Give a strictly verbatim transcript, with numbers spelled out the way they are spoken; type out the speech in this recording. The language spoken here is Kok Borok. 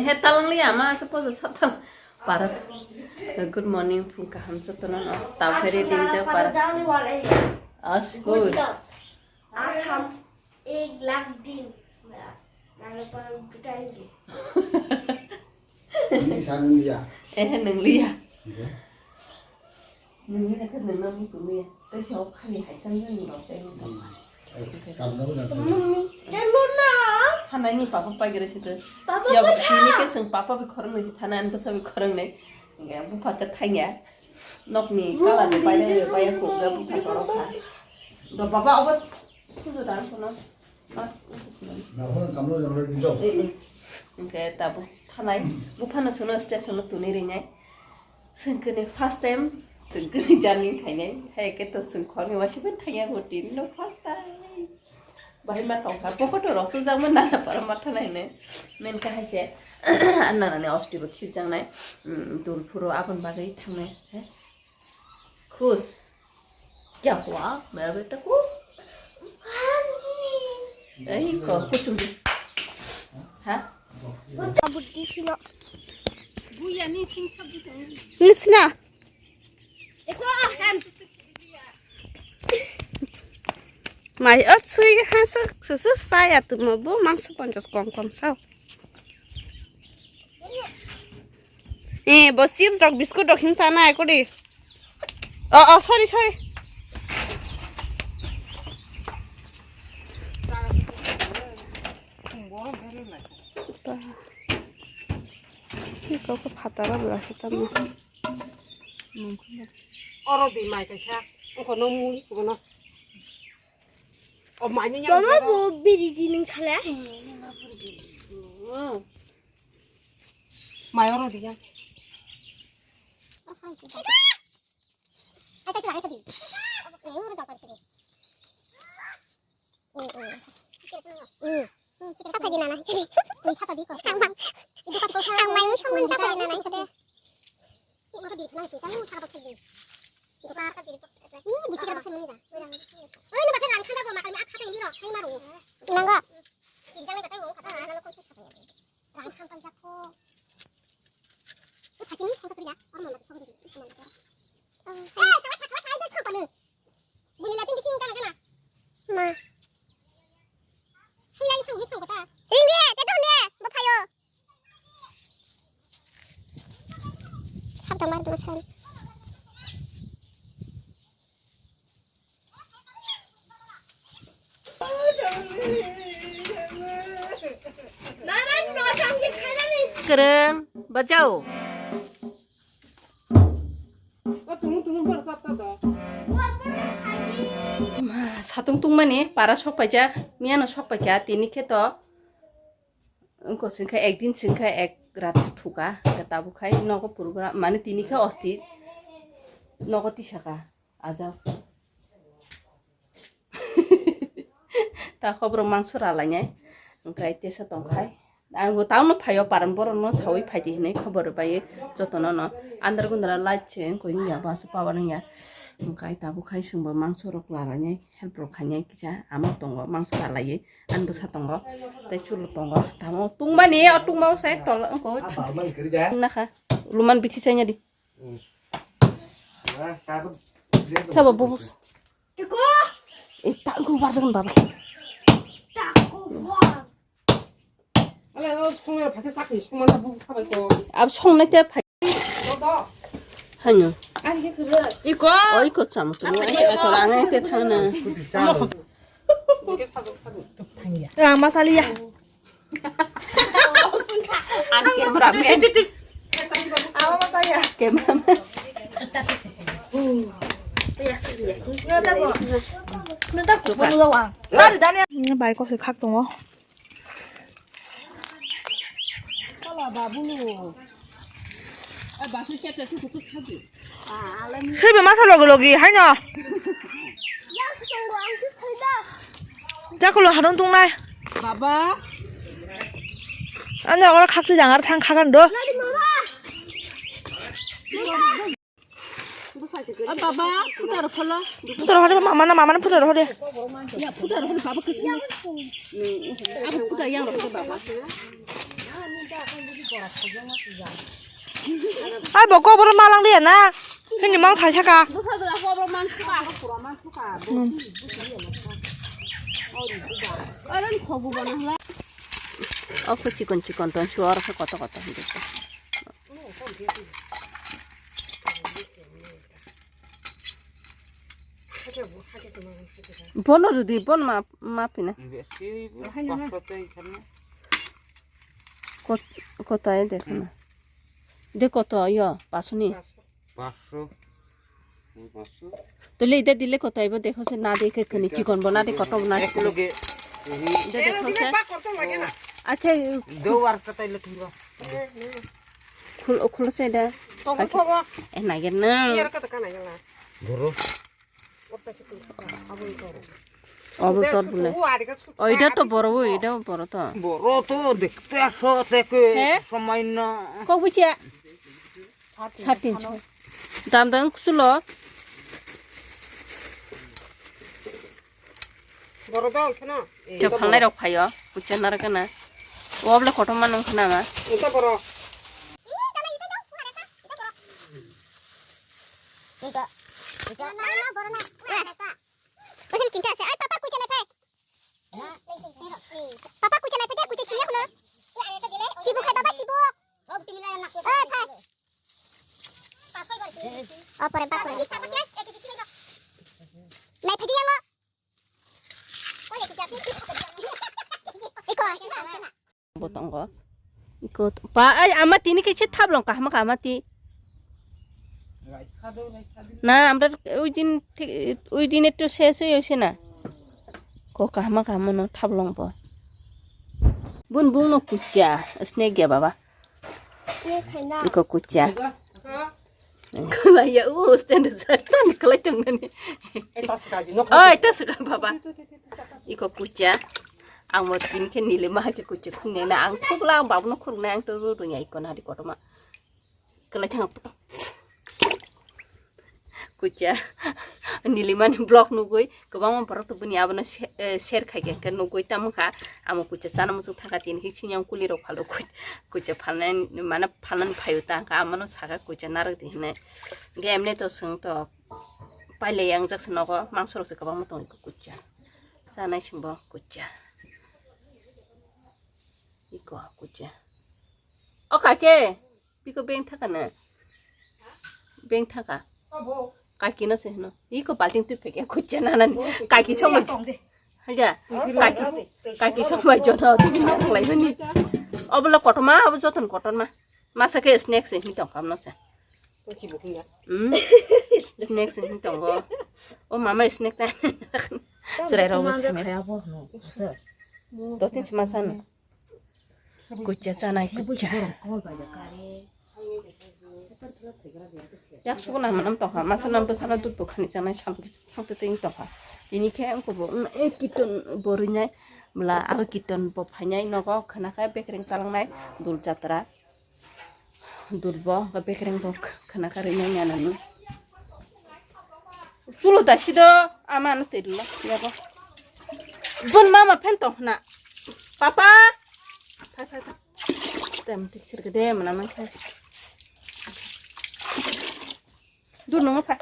He talang liya ma asa pojo satam. Parat. Good morning, phung kaham jotono no. Tau phere din ja parat. As good. आज हम एक लाख दिन नरक पर बिताएंगे। Ini sanung liya. Eh, nung liya. Oke. Nungni na khe nungna muchungni tei se o khani hai khe nungni rok tei nung tong kha. Kamna bo nang. Mummy, dan murna. Hanai ni papa pai gere site. Papa ya pai sini kha. Ke seng papa bi khorang nai si thana an bwsa bi khorang nai. Nge bupha khe thangya. Nok ni kala ni pai nai pai ya ko ga bupha torok kha. Do baba obo thudu dan kono. Nahoro kamlo janglo di do. Eh, eh. Oke tabu thanai. Bupha no suno station no tuni rinai. Sengkhe ni first time sengkhe ni journey khainai. Hai khe to sengkhor ni wasi ben thangya bo tin no first time. Bahai ma thong kha pocket o rok sujak ma nana para ma thanai ne. Men kha hai se an nana ne osti bo khirjak nai. Dul phuro abon bagwi thangnai. Khus. Kya hua mera beta ko? Ei ko kuchum. Ha? Buddhi sino. Buya ni sing sabji tong. Nisna. Mai o sui ha sa sa sa ya tu mo bo mangsa ponchas kong kong sa. Eh, bo chips rok biscuit rok hin sana ekori. Oh, oh, sorry, sorry. Iko ko phataro bela sita mo. Oro di mai kaisa, ungko no mui kubono. O mai ni yang. Mama bo biri di ning sale. Mai oro di yang. Nanggo. Rang sampai jako. Itu kasih nih, satu kerja. Orang mana bisa beri? Itu mana? Hei, kawai, kawai, kawai, kawai, kawai, kawai. Bunyi latin di sini, kana, kana. Ma. Sila itu, itu kota. Ini, itu nih, bapak yo. Sabda mar dulu, sayang. Kwrwng bachao. Ma, satung tungmani para sok paijak, miyano sok paikha, tini khe to wngkha singkha ekdin singkha ek rat thuka, tabuk khai nogo program mani tini khe osti nogo tisaka. Ajak. Ta khobor mangso ralainai. Wngkha tesa tongkhai. Ang bo taono phaio paran borok no sawi phaidi hinwi khobor bai jotono no. Andar gundra light se wngkha wngya basa power wngya. Wngkha tabuk khai singbo mangso rok ralainai help rok khainai kisa ama tongo mangso ralaiwi. Ani bwsa tongo. Tei chulo tongo. Tamo tungmani o tungmao se tol wngkha. Nakha. Luman bithi chaina di. Sabo bubu. Ita ko barjagan baba. Ab songnai te phai. Hanyo. Iko. O iko chamo tu. Ai ko rangai te thana. Ang masaliya. Ang cameraman. Cameraman. Bai ko se khak tongo. Swibo masa logi logi haino. Jakulo harung tungnai. Baba. Anya ora khakti jangar thang khagan do. O baba, putar pholo. Putar hore mama na mama na putar hore. Ya putar hore baba kesi. Aku putar yang hore baba. Ai bo kobor malang dia na. Hini mang thai thaka. O khe chikon chikon ton suar khe koto koto hinwi. Bono rwdi, bono ma, ma pina. Besi, paso tei khanna. Kot-, koto ai dekho na. De koto yo, paso ni. Paso. Paso. Tole ida dile koto aibo dekho se na de khe khani chikon bo na de koto bo na. Ek loge. Ida dekho se. Acha, do war ka tai le thungo. Khul, khul se da. To ko ko. Eh, na gen na. Yar ka ta kana yala. Goro. Obo tor bole. Oida to boro bo, ida boro to. Boro to dekte aso te ke he? Somai na. Kok buchia. Satin. Dam dam kusulo. Boro do kheno. Chok phalnai rok phaio. Kuchia nar kana. Obole kotom manung khna ma. Ita boro. Ita. Ita. Oikheno tinta ase. Ai, papa, kucha nai phai. Papa, kucha nai phai de, kucha sini kuno. Chibu khai, papa, chibu. Ai, phai. O, pore, papa, pore. Nai phai de yango. Iko. Bo tongo. Iko pa ai ama tini khe se thablong kahma kahma ti. Na, amra ui din thi-, ui din ektu ses oi se na. Ko kahma kahma no thablong bo. Bun bung no kucha, snake ya baba. Iko kucha. Khwlaiya, o stand rijak, tani khwlai tongnani. Oi, ta swkang, baba. Iko kucha. Ang bo tini khe nilima hai khe kucha khungnai na. Ang khukla, ang babuno khuruknai, ang to ru rwngya iko nari kotorma. Khwlai thang. Kucha. Nilimani vlog nugui. Kwbangma borok to bini abono se-, eh, share khai khe, khe nugui tamo kha. Amo kucha chana muchung thangkha tini khe sini ang kuli rok phalo kui-, kucha phalnai, mane phalnani phaio ta hwnkha, amano saka kucha narwk di hinwi. Hwnkhe emne to chwng to pailai yang jak se nogo, mangso rok se kwbangma tongo kucha. Chanai chwngbo kucha. Iko kucha. O kake. Biko beng thaka na. Beng thaka. Kaki no se no. Iko balting twi phekya kucha na nani. Kaki song bai. Haja. Kaki. Kaki song bai jono. Twi no khlai mani. Obo le kotorma, obo joton kotorma. Masa khe snack se hini tong kam no se. Hmm. Snack se hini tongo. O mama snack ta. Chwrai rok bo se me. Dotin se masa no. Kucha chanai kucha. Yak suku nama nam tongkha, masa nam bwsano dut bukhani chanai sampli thangte tei tongkha. Tini khe wngkha bo, wng, eh, kiton bo rinai, bwla abo kiton bo phainai nogo khwna khe bekereng talangnai dul jatra. Dul bo, bekereng bo khwna khe rinai nana ni. Chulo da sido ama no twi rwla yabo. Bun mama phan tong hna. Papa. Phai phai phai. Tem tik sir gede mana man phai. Dur nung phai.